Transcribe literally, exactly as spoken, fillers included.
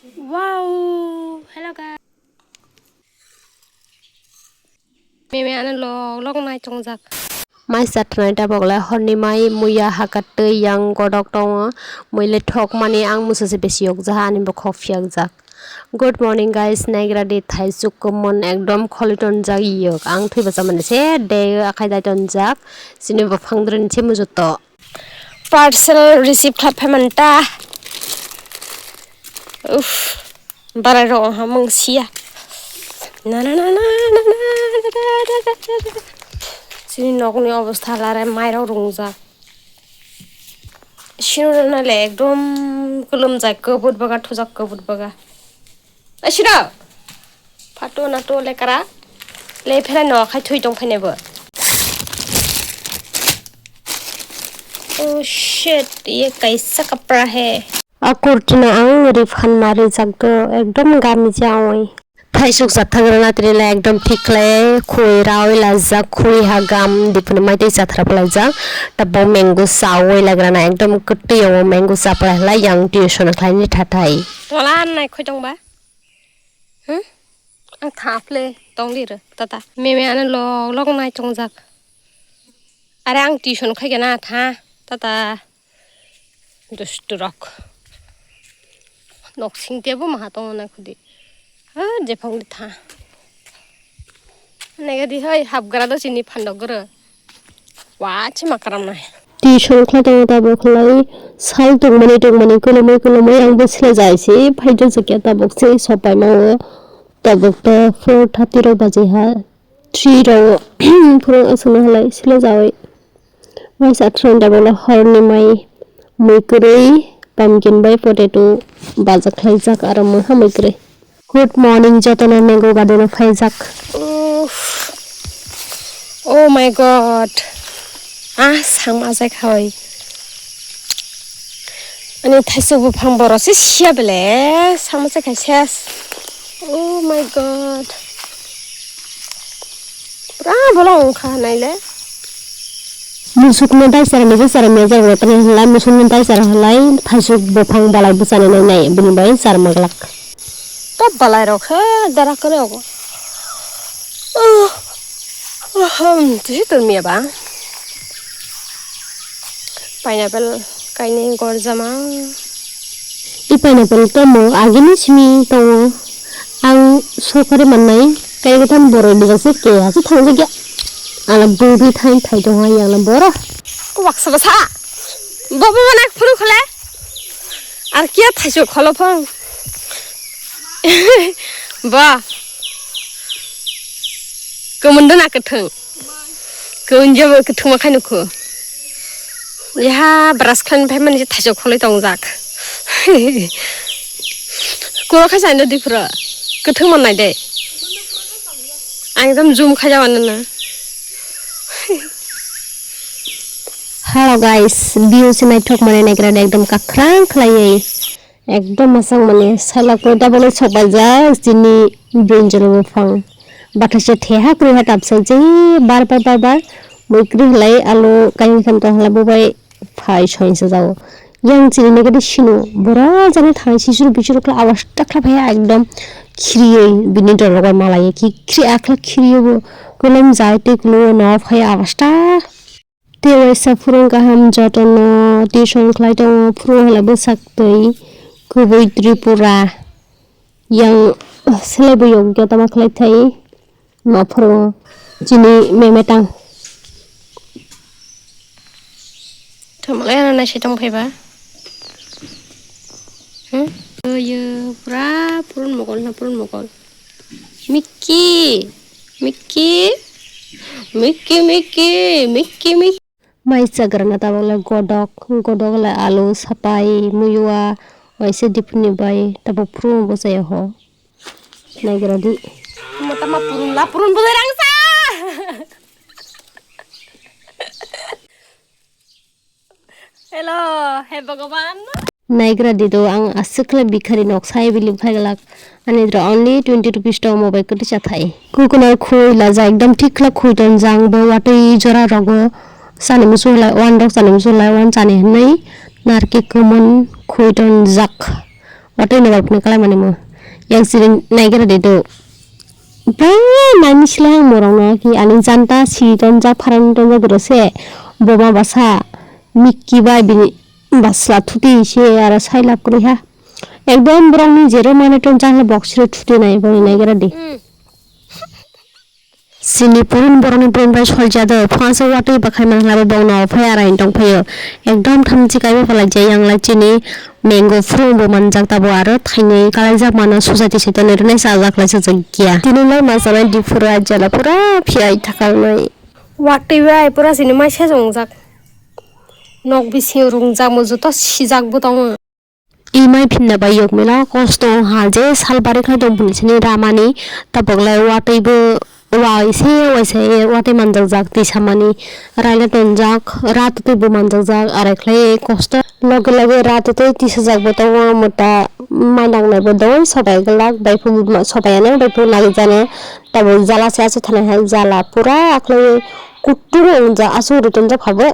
Wow, hello guys. Meme ano lok lok nai tongjak. Mai satnai tabok le horni mai muya hakat twi yang godok tongo. Mui le thok mani ang musa se besi yok jaha ani bokhok phiyak jak. Good morning guys, naigra di thaisuk kwmon ekdom kholi tonjak yok. Ang thwi bwsa mani se de akhai dai tonjak. Chini buphang dren se mujuto. Parcel receive khlai phai manta. Uff, barai rok ha mung sia. Na na na. Chini nokni obostha lare mairok rungjak. Sino na le ekdom kulum jai kubut baga thujak kubut baga. Asira. Phato na to lekara. Le phela no khai thui tong phai nebo. Oh shit, ye kaisa kapra hai. A kurti no ang refund ma rijak do, ekdom gami ja oi. Thaisuk chathagra natri le ekdom thik khlai khui rawi lajak, khui ha gam dipuni mai tei chathra phalajak. Tabok mango chawi lagrana ekdom kwtwi o mango cha phalai yang tuition khlaini thathai. Tola nai khoi tong ba? Hmm? Ang tha phle tong di re, tata. Meme ano lok lok nai tongjak. Are ang tuition khai gana tha, tata. Dustu rok. Nok sing tebo maha tongo na khudi. Ha, jephang di tha. Nega di hoi, hapgra do chini phandok goro. Wa, chima karam nai. Tuition khlai tongo tabok khlai sal tongmani tongmani kolomoi kolomoi ang bo sila jai se phai do jikya tabok se sopai ma o tabok to four thirty rok baji ha three rok phuru aswk no halai sila jai waisa throne tabok le horni mai mui kwrwi pumpkin bai potato bajak khlai jak aro mui hamui kwrwi. Good morning, jotono mango garden o phaijak. Uff. Oh my God. Ah, sang ma jai khai. Ani thaisuk buphang borok se siya bele, sang ma jai khai ses. Oh my God. Pura bolong wngkha naile. Musukno dai chara ni bwchara mejak rw tani halai, musukno dai chara halai, thaisuk buphang balai bwchani nai nai, bini bai charma glak. Ta balai rok khe dara kwrwi ogo. Oh, oh, hmm, tisi tor miya ba? Pineapple kainwi gorjama. I pineapple tamo agini simi tongo. Ang sokari mannai, kai gotang borok dijak se keha se thangjakya. Ala bwrwi thai thai tongo yang na borok. Waksa bwsa. Bo bo bo nak phuru khole. Ar kiya thaichuk kholo phang. Ba. Kwmwndwna kwthwng. Kwmwndwna kwthwngma khai nukho. Yaha brush khlaina phaimani je thaichuk kholwi tongjak. Kuro khe saino diphuru. Kwthwng mannai de. Ang ekdom zoom khaijak anana. Hello guys, view se naithok mani naigra de ekdom kakrang khlaiwi. Ekdom mwchang mani salak pore double sok baijak chini brinjal buphang. Bathaisa theha kwrwi ha tapsa je bar bar bar bar mui kwrwi halai alo kaisa khe tong halai bubai phai soinsa jao. Yang chini nigadi sino bora jani thang sisuru bisuru kla awas takla phai ekdom khiriwi bini dolo bai malaiwi khi khri akhla khiriwi bo kolom jai tei kuluo no phai awas ta. Tei waisa phurung kaham jotono tuition khlai tongo, phurung hala bwsak twi kubui Tripura. Yang selai bo yokya tama khlai thai ma phurung chini meme tang. Thamalai ano naisai tong phaiba. Hmm? Yo, pura purun mokol na purun mokol. Mickey, Mickey, Mickey, Mickey, Mickey, Mickey. Mai chagrana tabok le godok, godok le alu, sapai, muyua, waisa dipuni bai tabok phuru bo chaya ho. Naigra di. Mata ma purun la purun bo rang sa. Hello, he Bhagavan. Naigra dido ang aswk khlai bikhari nok sai bili phaiglak. Ani dra only twenty rupees to mobile kwtwi chathai. Kukunar khui laja ekdom thik khlai khui tonjang bo watwi jora rogo chani musu lai wan rok chani musu lai wan chani hwnwi narke kwmon khui tonjak. Watwi no bapni kalai mani mo. Yang siri naigra de do. Bra nani sila ang morong na ki ani janta si tonjak pharani tonjak doro se. Boma basa mikki bai bini basla thuti se aro sai lab kori ha. Ekdom borok ni jero mane tonjak le box re thuti nai boni naigra de. Chini purin borokni purin bai soljado, phangsa watwi bakhai mankhla bai bokno phai araini tongphaio. Ekdom thamchi kaibo phalai jai yang lai chini mango phuru bo manjak tabo aro thainwi kalaijak mano society se tonwi rwnai chajak lai chajak ya. Tini lai ma chanai di phuru ajala pura phiyai thakarnai. Watwi bai pura chini mai se jongjak. Nok bisingo rungjak mo joto sijak bo tongo. Imai phinna bai yokmila kosto wng ha je sal bari khai tong phuni sini ramani tabok lai watwi bo waise waise watwi manjak jak twi samani raila tonjak rat twi bo manjak jak arai khlai kosto loge loge rat twi tisa jak bo tongo mota mai nang nai bo doi sobai glak bai phu sobai anw bai phu nang jana tabok jala se aswk thanai hai jala pura akhwlai kutung wng jak aswk rw tonjak phabo.